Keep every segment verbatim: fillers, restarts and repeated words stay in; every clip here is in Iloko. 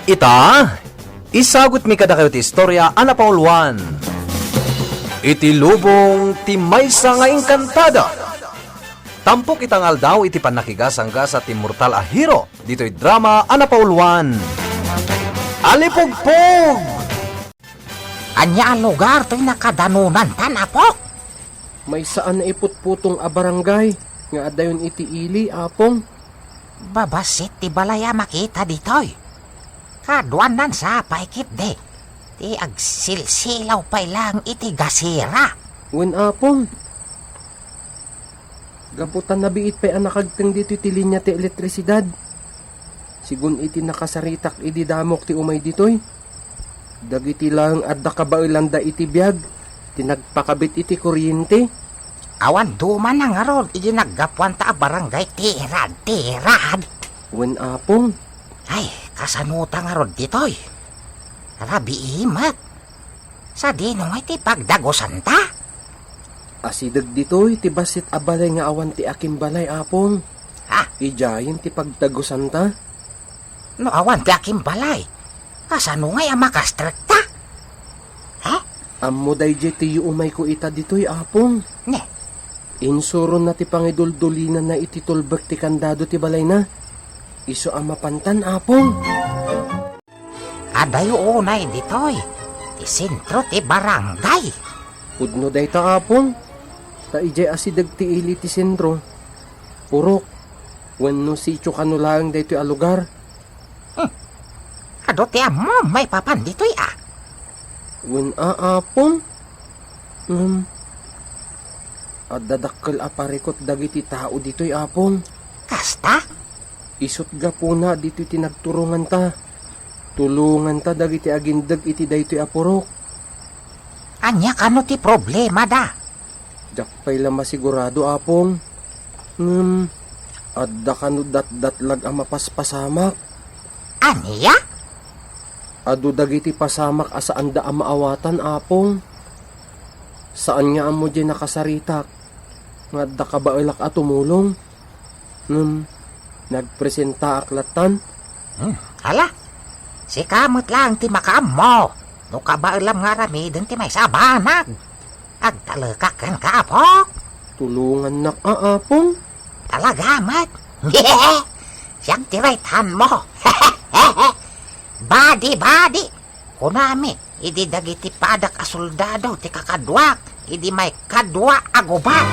Ita, isagutmi kadakayo ti istorya a napauluan. Iti lubong ti maysa nga engkantada. Tampok ita nga aldaw iti pannakigasanggasat ti mortal a hero ditoy drama a napauluan. Alipugpog! Ania a lugar toy nakadanonantan, Apok? Maysa a naiputputong a barangay nga adayon iti ili, Apong. Babassit ti balay a makita ditoy. Kaduan nansapay ketdi ti agsilsilaw pay laeng iti gasera. Wen, Apong. Gapu ta nabiit pay a nakagteng ditoy ti linia ti elektrisidad. Sigun iti nakasaritak idi damok ti umay ditoy. Dagiti laeng adda kabaelanda iti biag ti nagpakabit iti kuryente. Awan dumana ngarud idi naggapuanta a barangay Tirad, Tirad. Wen, Apong. Ay, kasanota ngarud ditoy? Rabii met. Sadino ngay ti pagdagusanta? Asideg ditoy ti bassit a balay nga awan ti akimbalay, Apong. Ha? Idiayen ti pagdagusanta. No awan ti akimbalay, kasano ngay a makastrekta? Ha? Ammo daydiay ti yuumayko ita ditoy, Apong. Ne? Insuronna ti pangiduldulinanna iti tulbek ti kandado ti balayna. Isu a mapantan, Apong. Adayo unay ditoy ti sentro ti barangay. Pudno dayta, Apong. Ta idiay asideg ti ili ti sentro, purok, wenno sitio kano laeng daytoy a lugar. Hmm. Adu ti ammom maipapan ditoy a? Wen a, Apong. Ngem, adda dakkel a parikut dagiti tao ditoy, Apong. Kasta? Isut' gapuna ditoy ti nagturonganta. Tulonganta dagiti agindeg iti daytoy a purok. Ania kano ti problemada? Diak pay la masigurado, Apong. Ngem, adda kano datdatlag a mapaspasamak. Ania? Adu dagiti pasamak a saanda a maawatan, Apong. Saan nga ammo diay nakasaritak nga adda kabaelak a tumulong. Ngem, nagpresentaak lattan. Hmm, ala, sika met laeng ti makaammo no kabaelam nga aramiden ti maysa a banag. Agtalekak kenka, Apok. Tulongannak a, Apong. Talaga met. Siak ti right hand mo. Badi-badi, kunami idi dagiti padak a soldado ti kakaduak idi maikadua a gubat.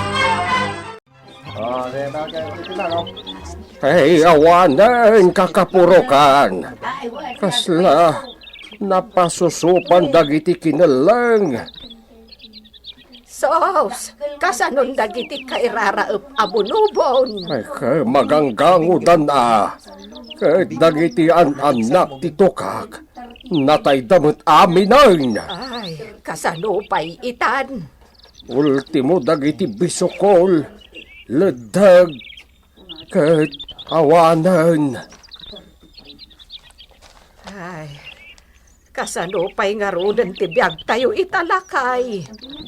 Ay, awanen, kakapurokan. Kasla napasusupan dagiti kinelleng. Sos, kasanon dagiti kairaraep a bunubon? Ay, ket maganggangodan a. Ket dagiti an-annak ti tukak, natayda met aminen. Ay, kasano pay itan? Ultimo dagiti bisukol, leddek, ket awanen. Ay, kasano pay ngaruden ti biagtayo ita, lakay?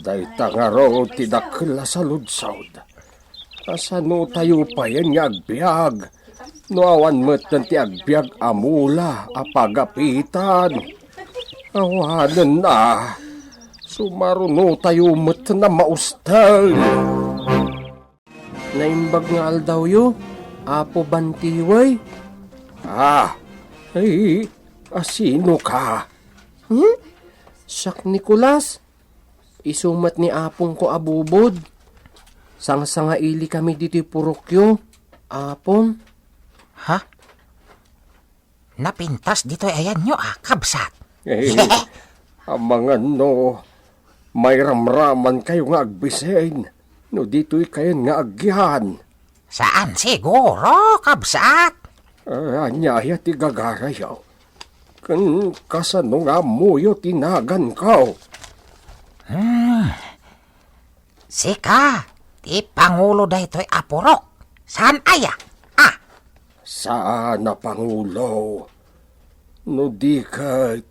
Dayta ngarud ti dakkel a saludsod. Kasanotayo payen nga agbiag no awan metten ti agbiag a mula a pagapitan? Awanen a, sumarunotayo metten a maustel. Naimbag nga aldawyo, Apo Bantiway. Ah, ay, asino ka? Hmm? Siak Nicolas. Isu met ni apongko a Bubod. Sangsangaili kami ditoy purokyo, Apong. Ha? Napintas ditoy ayanyo a, kabsat? Eh, amangan no mairamramankayo nga agbisin no ditoy kayon nga agyan. Saan siguro, kabsat? Ah, ania aya ti gagarayo? Ken kasano nga ammoyo ti naganko? Hmm. Sika ti pangulo daytoy a purok. Saan aya? Ah. Saan a pangulo. No di ket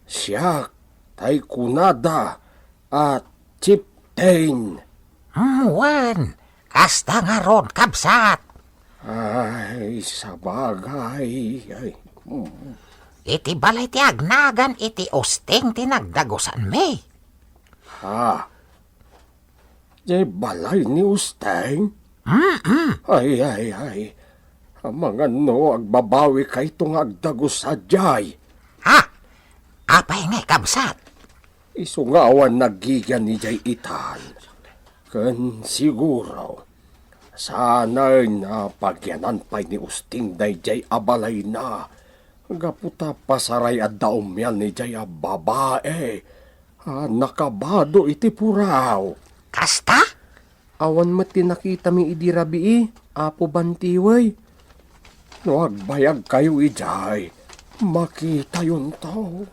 siak tay kunada a chieftain. Hmm, wen, kasta ngarud, kabsat. Ay, sabagay. Ay, hmm. iti balay ti agnagan iti usting ti nagdagusanmi. Ha? Diay balay ni Usteng? Mm-mm. Ay, ay, ay. Amangan no agbabawikayto nga agdagus sadiay. Ha? Apay ngay, kabsat? Isu nga awan nagigan idiay itan. Ken siguro, saanen a pagyanan pay ni Usteng daydiay a balayna, gapu ta pasaray adda umian idiay a babae a nakabado iti puraw. Kasta? Awan met ti nakitami idi rabii, Apo Bantiwey. No agbayagkayo idiay, makitayonto.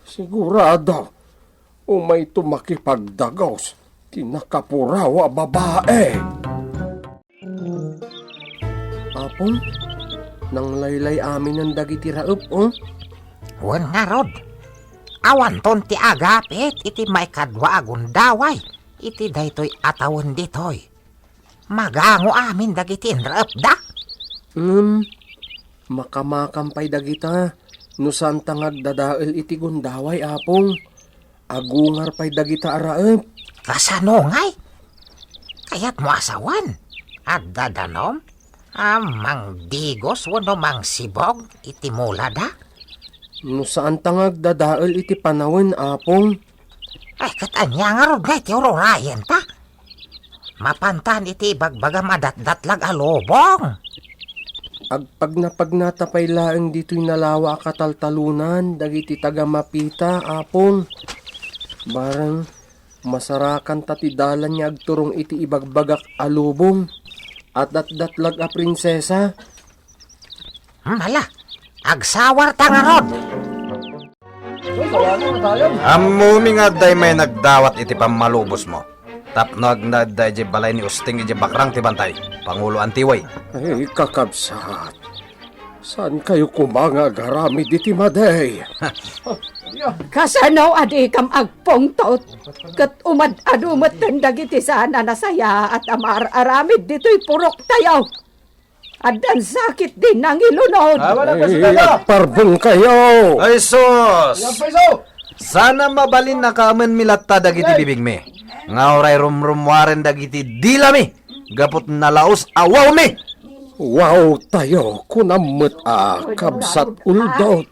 Sigurado, umayto makipagdagus ti nakapuraw a babae. Apong, nanglaylay-aminen dagiti raep, oh. Wen ngarud, awanton ti agapit iti maikadua a gundaway iti daytoy a tawen ditoy. Magango amin dagiti inraepda. Ngem, makamakam pay dagita no saan ta nga agdadael iti gundaway, Apong. Agungar pay dagita a raep. Kasano ngay? Kayatmo a sawen? Adda danum a mangdigos wenno mangsibog iti mulada? No saan ta nga agdadael iti panawen, Apong. Ay, ket ania ngarud ngay ti ururayenta? Mapantan iti ibagbagam a datdatlag a lubong. Agpagnapagnata pay laeng ditoy nalawa a kataltalonan dagiti taga-Mapita, Apong. Bareng masarakanta ti dalan nga agturong iti ibagbagak a lubong a datdatlag a prinsesa. Hmm, hala, agsawarta ngarud. Ammomi nga adda may nagdawat iti pammalubosmo tapno agnaedda idiay balay ni Usting idiay bakrang ti bantay, Pangulo Antiway. Ay, kakabsat, saankayo koma nga agaramid iti madi? Kasano a dikam agpungtot ket umad-adu metten dagiti saan a nasayaat a maar-aramid ditoy puroktayo? Addan sakit di nangilunod. Awan a Ay, kasakit. Agparbeng kayo! Ay, sus! Yan, paiso! Sana mabalin na kaamen mi latta dagiti Ay! bibigmi. Nga uray rumrummuaren dagiti dilami. Gaput nalaos a wawmi. Wow tayo, kunam met a kabsat uldot.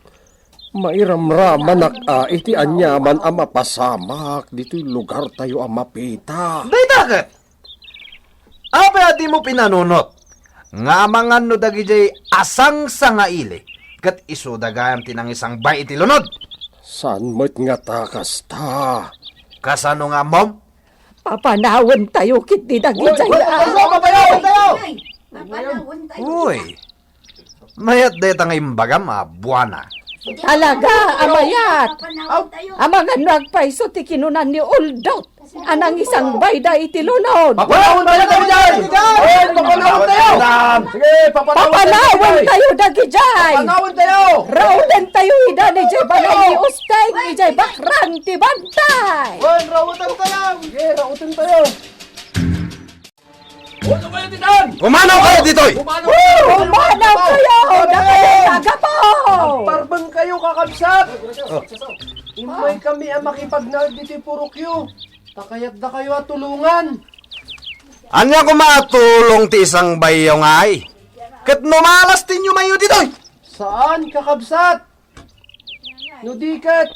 Mairamramanak a iti aniaman a mapasamak ditoy lugar tayo a Mapita. Dayta ket! Apay a dimo pinanunot nga amangan no dagidiay asangsangaili ket isuda gayam ti nangisangbay iti lunod? Saan met ngata kasta? Kasano nga ammom? Papanawen tayo ket di dagidiay. Uy, uy, uy, uy, uy, uy, uy, uy, uy. Papanawen tayo. Uy, mayat dayta nga imbagam a buana. Talaga a mayat. Aw, amangan no agpayso ti kinuna ni Uldot a nangisangbayda iti lunod. Papanawen tayo, tayo, tayo. Oy, papanawen tayo. Sige, papanawen tayo, Papanawen tayo. tayo dagidiay. Papanawen tayo. Rauten tayo ida ni Jay Balay ni Usteng, ni Jay Bakrang ti Bantay. Oy, rauten tayo. Sige, rauten tayo. Uno kayo, Titan! Pumanaw kayo ditoy! Pumanaw kayo! Pumanaw kayo! Pumanaw kayo! Nakadagdaga po! Agparbeng kayo, kakabsat! Oh. Immay kami a makipagnaed ditoy purokyo. Ta kayatda kayo a tulongan. Ania koma a tulong ti isangbayyo ngay? Ket no malas ti inyumayyo ditoy? Saan, kakabsat? No di ket,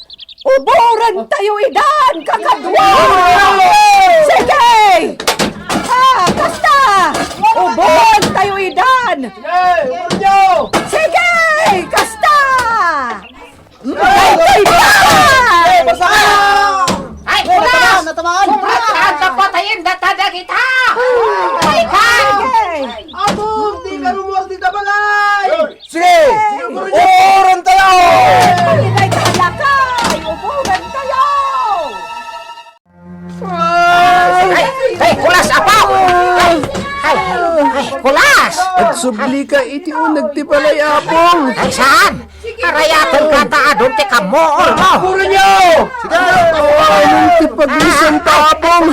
uboren tayo idan, kakadua! Sige! Ha, kasta! Uboren tayo idan! Sige, uboren nyo! Sige! Kasta! Ay, ay, ay! Ay, basa! Ay, kulas! Natamaan! Kumrat ka, napatayin na ta dagita! Ay, ka! Sige! Amo, di ka rumuwag dita balay! Sige! Uboren tayo! Ay, ay, ay, kulas, apo! Ay, ay, ay, kulas! Agsubli ka iti uneg ti balay, Apong! Ay, saan? Arayaten ka ta adun ti kammuor mo! Uboren nyo! Sige! Anong ti paglisan ta, Apong?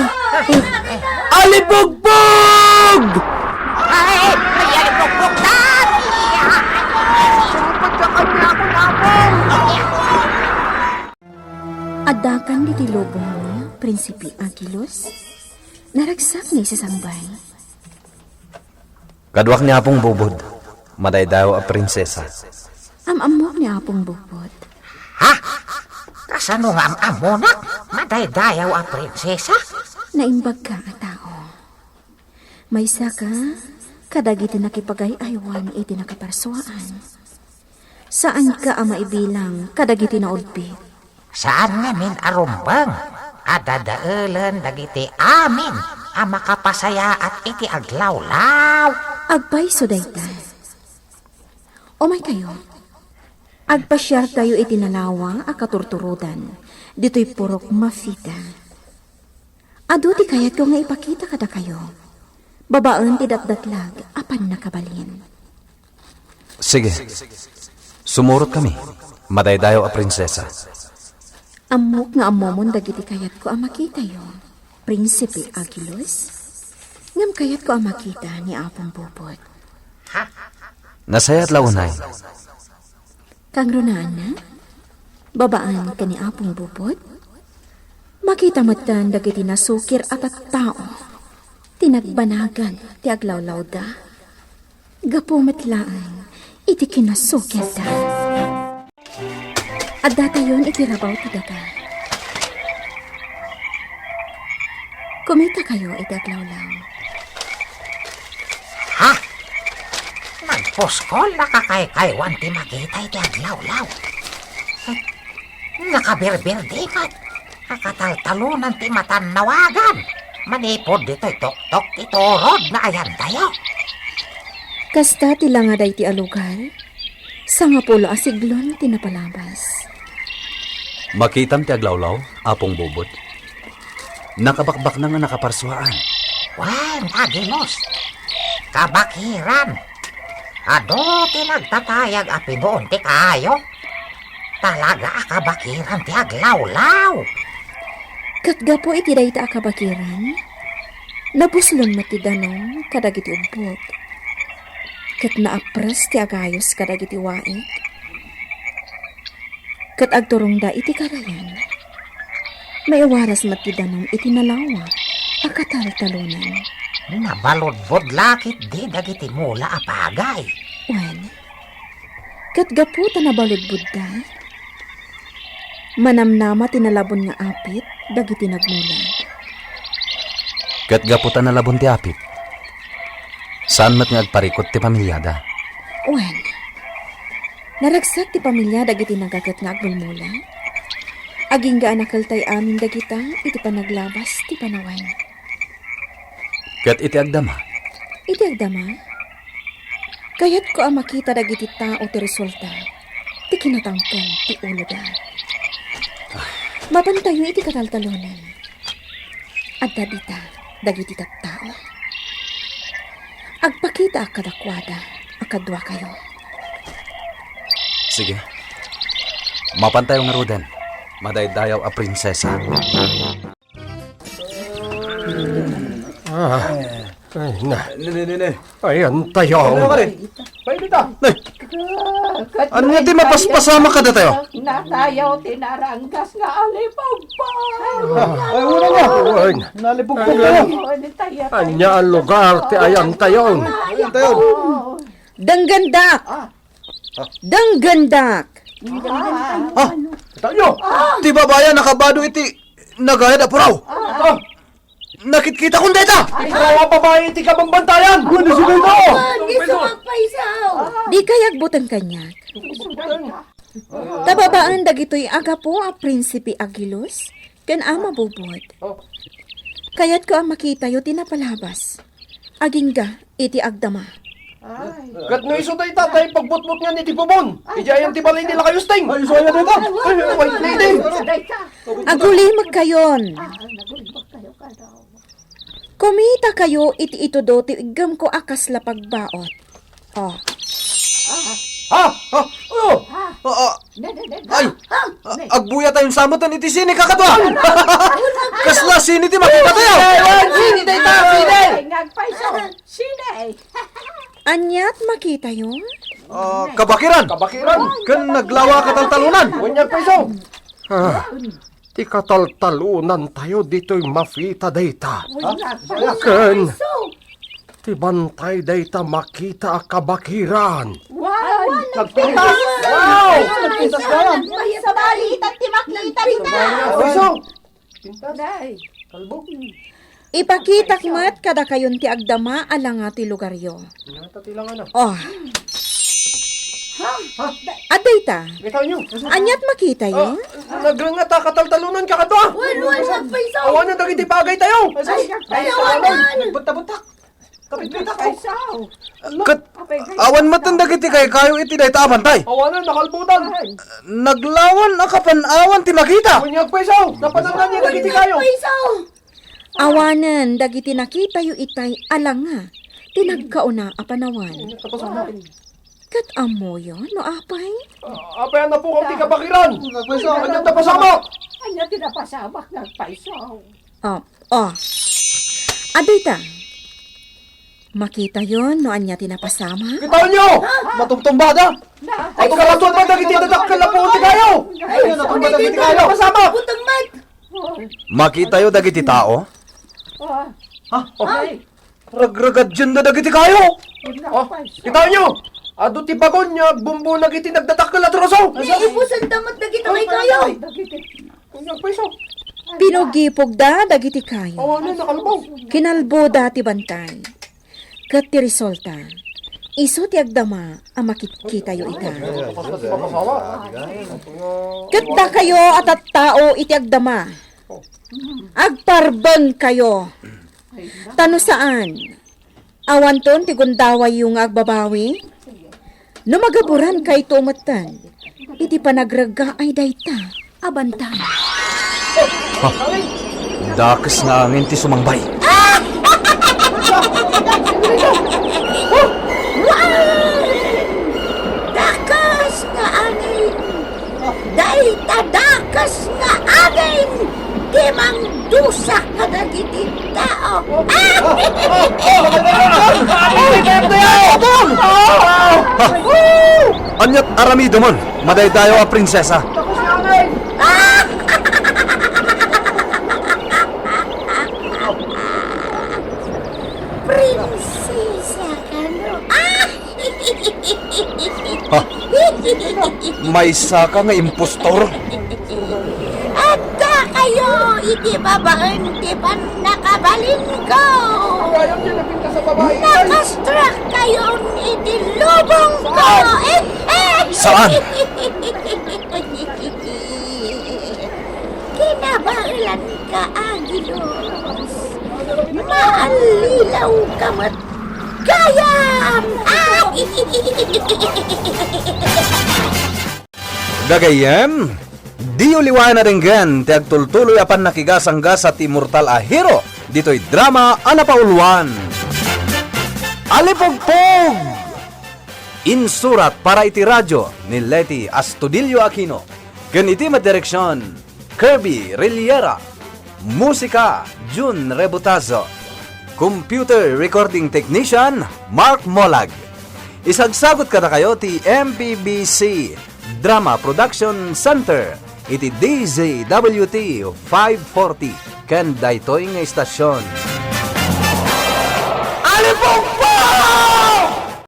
Alibugbog! Ay, ay, alibugbog na! Sumpad ka kami, Apong, Apong! Addakan ditoy lubongmo, Prinsipe Agilus? Naragsak nga isasangbay. Kaduak ni Apong Bubod, madaydayaw a prinsesa. Am-ammok ni Apong Bubod. Ha? Kasano nga am-ammonak? Madaydayaw a prinsesa? Naimbagka a tao. Maysaka kadagiti nakipagay-aywan iti nakaparsuaan. Saanka a maibilang kadagiti naulbit. Saan ngamin a rumbeng a dadaelen dagiti amin a makapasayaat iti aglawlaw. Agpayso dayta. Umaykayo. Agpasiartayo iti nalawa a katurturodan ditoy purok Mafita. Adu ti kayatko nga ipakita kadakayo, babaen ti datdatlag a pannakabalin. Sige. Sumurotkami, madaydayaw a prinsesa. Ammok nga ammomon dagiti kayatko a makitayo, Prinsipe Agilus. Ngem kayatko a makita ni Apong Bubot. Nasayaat la unay. Kangrunaanna, babaen ken ni Apong Bubot, makita metten dagiti nasukir a tattao ti nagbanagan ti aglawlawda. Gapu met laeng iti kinasukirda. Addatayon iti rabaw ti daga. Kumitakayo iti aglawlaw. Ha? Nagpuskol a kakaykaywan ti makita iti aglawlaw. Nakabirbirdi met a kataltalonan ti matannawagan manipud ditoy tuktok ti turod nga ayantayo. Kasta ti langada iti a lugar, sangapulo a siglon ti napalabas. Makitam ti aglawlaw, Apong Bubot? Nakabakbaknang a nakaparsuaan. Wen, Agilus. Kabakiran. Adu ti nagtatayag a pinuon ti kaayo. Talaga a kabakiran ti aglawlaw. Ket gapu iti dayta a kabakiran, nabuslon met ti danum kadagiti ubbot. Ket naapres ti agayos kadagiti waig. Ket agturongda iti karayan. Maiwaras met ti danum iti nalawa a kataltalonan. Nabaludbod la ketdi dagiti mula a pagay. Wen, ket gapu ta nabaludbodda, manamnama ti nalabon nga apit dagiti nagmula. Ket gapu ta nalabon ti apit, saan met nga agparikut ti pamiliada. Wen, naragsak ti pamilia dagiti nagaget nga agmulmula. Agingga a nakeltay amin dagita iti panaglabas ti panawen. Ket iti agdama? Iti agdama? Kayatko a makita dagiti tao ti resulta ti kinatangken ti uloda. Mapantayo iti kataltalonan. Adda dita dagiti tattao. Agpakitaak kadakuada a kaduakayo. Sige. Mapantayo ngaruden, madaydayaw a prinsesa. Ah, ay, na. Ne, ne, ne, ne. Ayantayo. Ano ka rin? Pwede ta. Nay. Ano nga ti mapaspasama kadatayo? Natayaw ti naranggas nga alipagpag. Ay, wala nga. Ay, na. Nalipagpag tayo. Anya a lugar ti ayantayo? Ayantayo. Denggendak. Denggendak. Ha? Tayo. Ti babayan nakabado iti nagayad a puraw. Ah. Nakitkitakon dayta. Ikaw a babae ti kabambantayan. Ano si Beto? Dikay agbuteng kaniak. Ta babaen dagitoy a gapu a Prinsipe Agilus ken a mabubot. Kayatko a makitayo ti napalabas. Agingga iti agdama. Ket no isu dayta, tay pagbutbutngan iti pubon. Idiay ayan ti balay ni Lakay Usting. Ay, isu ayan dayta. Ay, ay, ay, ay, ay. Agulimekkayon. Kumitakayo iti itudo ti iggemko a kasla pagbaot. Oh. Ha? Ha? Oh! Ah, ah. Ay! Ah, agbuyatayon sa met iti sine, kakadua! Kasla sine ti makita tayo? Ay, ay, sine dayta, sine? Sine? Aniat makitayo? Ah, kabakiran. Kabakiran. Ken naglawa a kataltalonan. Wen, agpayso. Ah. Ti kataltalonantayo ditoy mafita dayta. Wen, ken ti bantay dayta makita a kabakiran. Wow! Nagpintas! Wow! Nagpintas ka yan! Nagpintas! Nagpintas! Nagpintas! Nagpintas! Nagpintas! Ipakitak met kadakayon ti agdama a langa ti lugaryo. Nata ti langana. Oh. Ha? Adda ita. Kita niyo? Aniat makitayo? Ah, nagrengngat a kataltalonan ka kadua. Wen, wen, nagpayso. Awanen dagiti bagay tayo. Ay, ay, awanen. Nagbutta-butta. Kapit-pitak. Nagpayso. Ket awan met dagiti kaykayo iti dayta a bantay. Awanen, nakalbutan. Naglawan a kapan-awan ti makita. Wen, nagpayso. Napanangan niya dagiti kayo. Nagpayso. Awanen dagiti nakitayo itay a langa ti nagkauna a panawan. Ket ammoyo no apay? Ah, apay a napukang ti kabakiran? Ania ti napasamak? Ania ti napasamak, nagpayso? Oh, oh. Adda ita. Makitayo no ania ti napasamak? Kitaenyo! Matumtumba da! Ay, kalasod man dagiti dadakkel a puon ti kayo! Ay, natumba dagiti kayo! Napasamak! Buteng met! Makitayo dagiti tao? Ah. Ha? Oh. Ay. Ragragadienda dagiti kayo. Oh, kitaenyo? Adu ti bagon nga agbumbunag iti nagdadakkel a troso. Ay, ibusen da met dagiti kayo. Pinuggipogda dagiti kayo. Awanen, nakalbo. Kinalboda ti bantay. Ket ti resulta, isu ti agdama a makitkitayo ita. Ket dakayo a tattao iti agdama, agparbengkayo. Ta no saan, awanton ti gundawayyo nga agbabawi? No magaburan kayto metten iti panagreggaay dayta a bantay. Ha! Dakes nga angin ti sumangbay. Wow! Dakes nga angin! Dayta dakes nga angin ti mangdusa kadagiti tao. Aniat aramidomon, madaydayaw a prinsesa? Prinsesa kano? Ah! Ha? Maysaka nga impostor? Addakayo iti babaen ti pannakabalinko. Nakastrakayon iti lubongko. Saan? Kinabaelanka, Agilos. Maallilaw ka met gayam. Ay! Gagayyem, diyo liwayan a denggen ti agtultuloy a pannakigasanggasat ti immortal a hero ditoy drama a napauluan. Alipugpog! Insurat para iti radio ni Leti Astudillo Aquino, ken iti met direksion, Kirby Riliera. Musika, Jun Rebutazo. Computer recording technician, Mark Molag. Isagsagut kadakayo ti M P B C Drama Production Center iti D Z W T five forty ken daytoy nga istasyon. Alipong